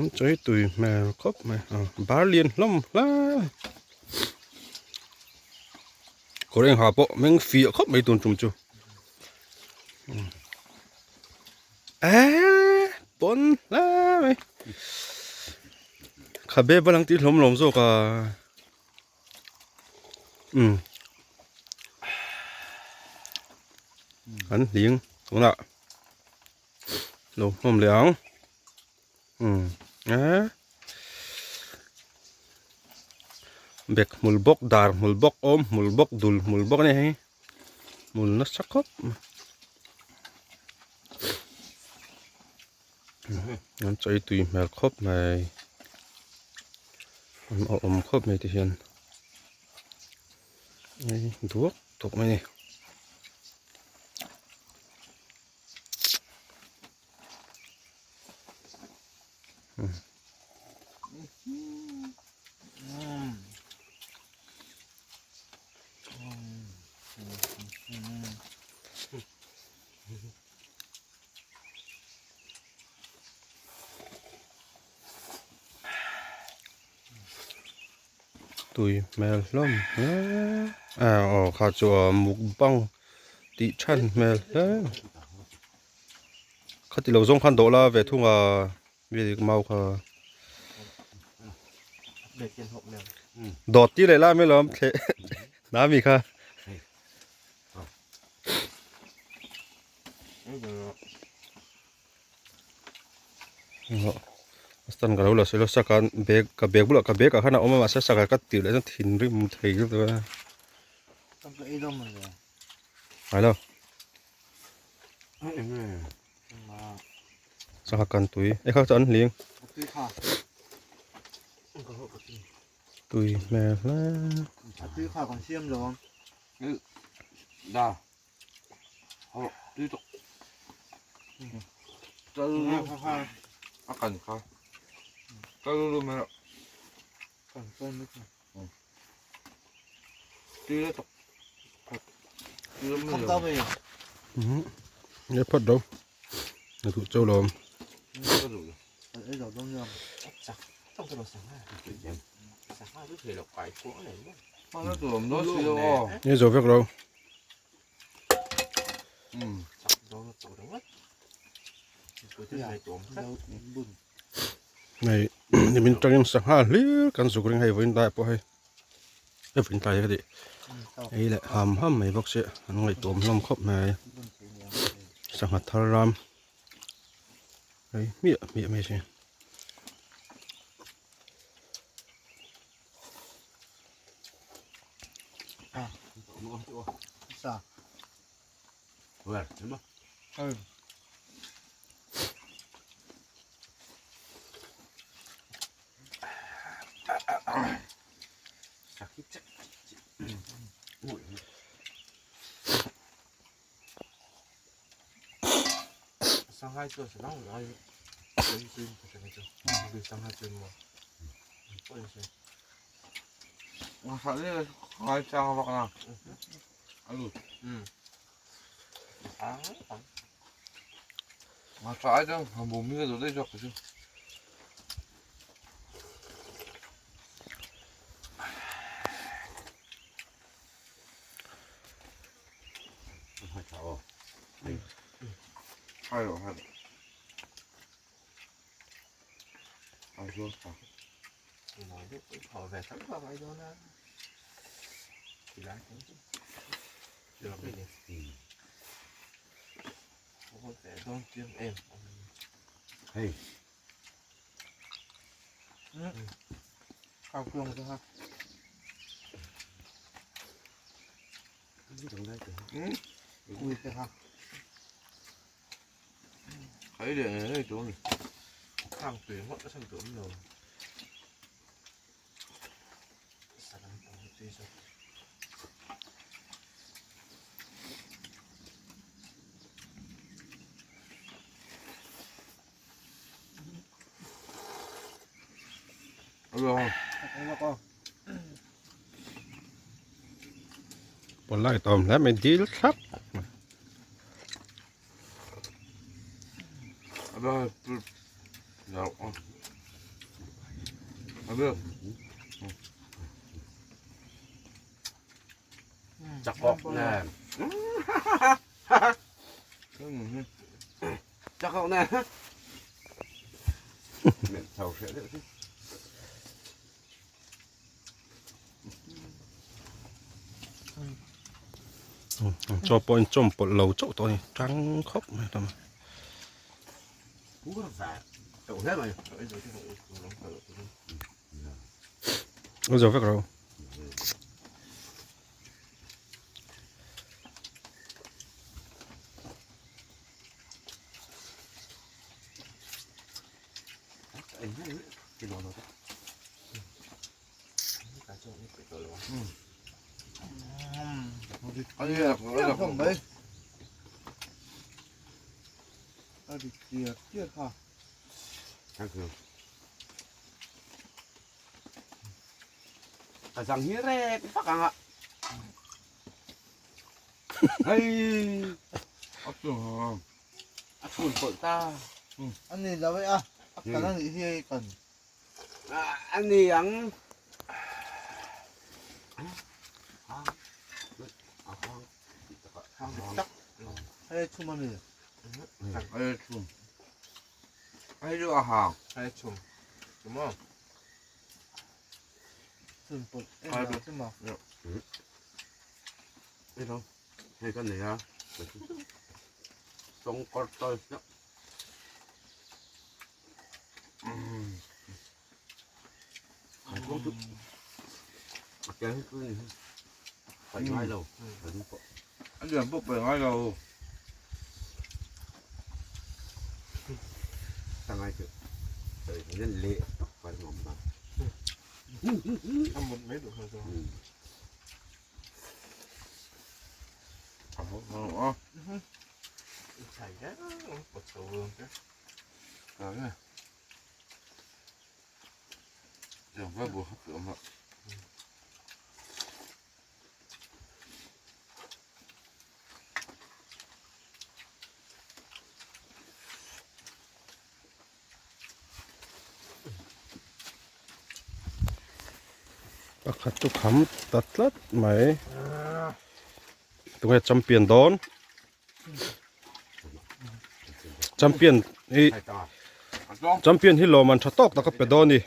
Chawi tui hmel khawp mai a bar lian hlawm hle kawr eng ha pawh meng fiah khawp mai tun tum chu eee pawn hle mai khabe va lang tih hlawm lawm zawk a umm an hling tunah lo hlawm leh ang umm eee bek hmul bawk dar hmul bawk awm hmul bawk dul hmul bawk a ni hei hmul nasa khawp mai an chawi tui hmel khawp mai an awm khawp mai ti hian hei duak duak mai a ni. Tui hmel hlawm hle a aw kha chu a mukbang tih than hmel hle khati lo zawng khan dawh la ve thung a mau kha dawt tir leh la mai lawm thleh na mi kha. Stan ka lo la sawi lo saka bag ka bag bulah ka bag ah khan a awm a mahse saka ka tirh leh chuan thinrim thei lutuk a. Ngailo. Sangha kan tui e kha chu an hling. Tui hmel hle. Tui kha kan siam lo ang. Da. Ho tui tok. Tal a kan kha. Tal lu me. Kan kan mi kha. Tui la tok. Tui la me. Kham tao me. Mhm. Nghe phật đâu. Nghe tụ châu lòm. Ấy rồi đông nhầm. Chắc trong cái đồ sáng à. Sáng à cứ thể là quái cỗ này mất. Nó tưởng nó xíu rồi. Nghe rồi việc đâu. Ừ. Chắc đó nó tổ đúng mất. Cuối thứ này tổ mất. Này, ni min tangin sangha hlir kan zuk ring hei vawiin lai pawh hei. Hei vawiin tlai ka tih. Ei leh ham ham mai bawk sia an ngaihtuam hlawm khawp mai. Sangha thar ram. Hei hmiah hmiah mai si. Sa. Ừ. Shanghai 做是啷个？真心不是那种，对上海做么？不是。 Mà sợ thế khai sang hoặc là ăn Ừ. À, mà sợ chứ mà bùm như rồi đây cho cái chứ hay rồi hay rồi ăn rồi nói được họ về thẳng vào vai đó na. Thì lái cũng được cái gì. Không phải đón tiếng em. Hey. Khao cương cho ha. Ui cái ha. Thấy để này chỗ này Thằng tuyến hoặc nó sang tưởng rồi. Sao làm tuy rồi. rồi Thấy không? Pon lai tawm hle mai dil thlap. rồi rồi. Chakawk nen. Chakawk nen. Miệng sầu sẽ được chứ. Chaw pawh in chawm pawlh lo chauh tawh a ni tang khawp mai hlawm a. A zo vek ro. A zang hi rek vak ang a. Hei a chhun pawlh ta. A ni lo e a, a kal a nih hi hei kan. A ni ang. Hei chhum a ni. Hei chhum. Hei chu a hang. Hei chhum. Chhum aw. Chhun pawlh em a chhum a. Hei lo. Hei ka nei a. Song kawr tawi hlauh. A lian pawh pe ngai lo. Pakhat chu kham ta tlat mai tunge champion dawn champion hi champion hi lawm an tha tawk tak a pe dawn a ni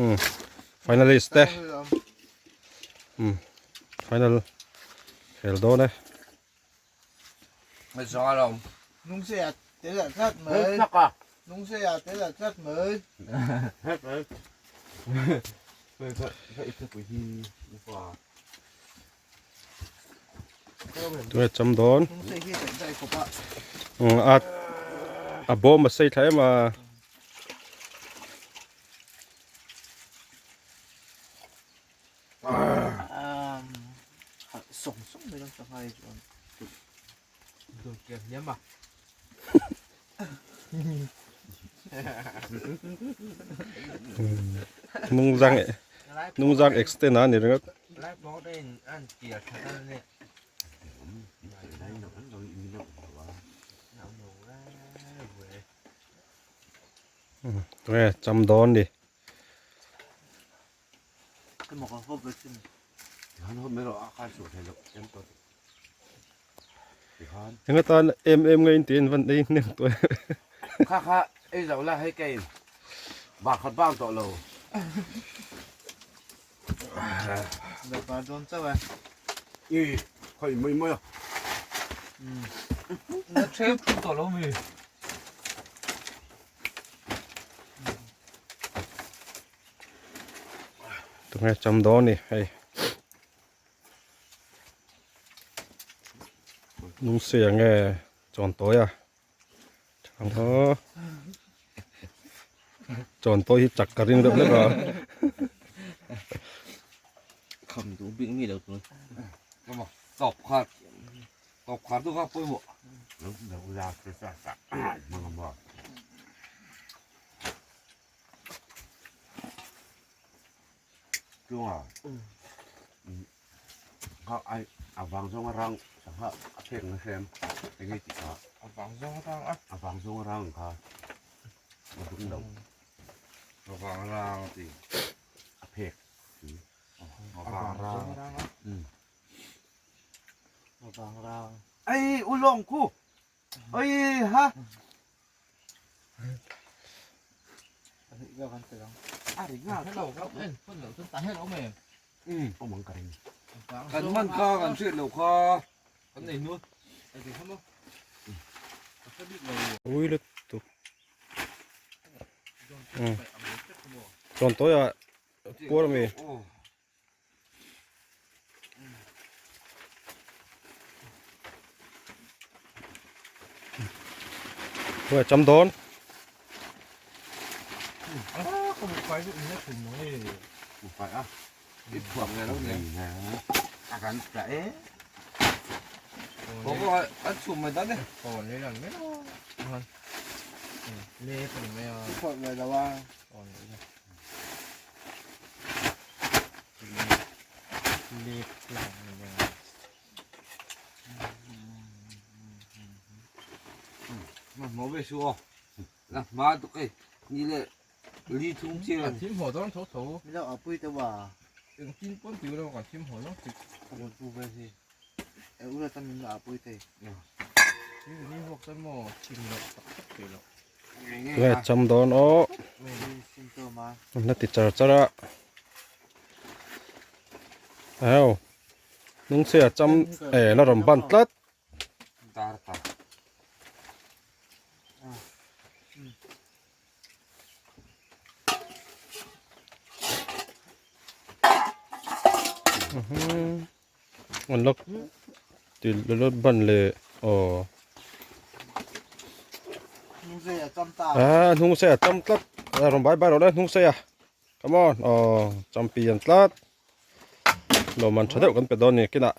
umm finalist te umm final khel dawn e. Tunge cham dawn umm a a bawm a sei thla em a. Nungzang nungzang extend a ni ringawt. Tunge cham dawn ni. Enga tan em em nge in tiin van ei hnem tawh e. Kha kha ei zo la hei kei bak khat bang tawh lo. I khoi mai mai a. Tunge cham dawn ni hei nungse ang nge chawn tawi a chang haw chawn tawi hi chak ka ring deuh hlek a kham duh bik mi lo tur tawp khat tawp khat chu kha pawimawh Chunga kha ai a vang zawng a rang sangha a phek na hrem eng nge tih kha a vang zawng a rang a a vang zawng a rang kha a dum lo Vang rang ti. A phek. Vang rang. Vang rang. Ai ulong ku. Oi ha. Kan man kha kan hriat loh kha kan nei nual. Ui lutuk. Chuan tawi ah puar ami. Thôi chấm đón. Tunge cham dawn aw an la ti char char a au hnung chhiah cham eh la rawn ban tlat. An la ti la ban leh aw ah hnung sei a cham tlat a rawn bai bai rawh le hnung sei a come on aw champion tlat lawmman tha deuh kan pe dawn a ni kinah.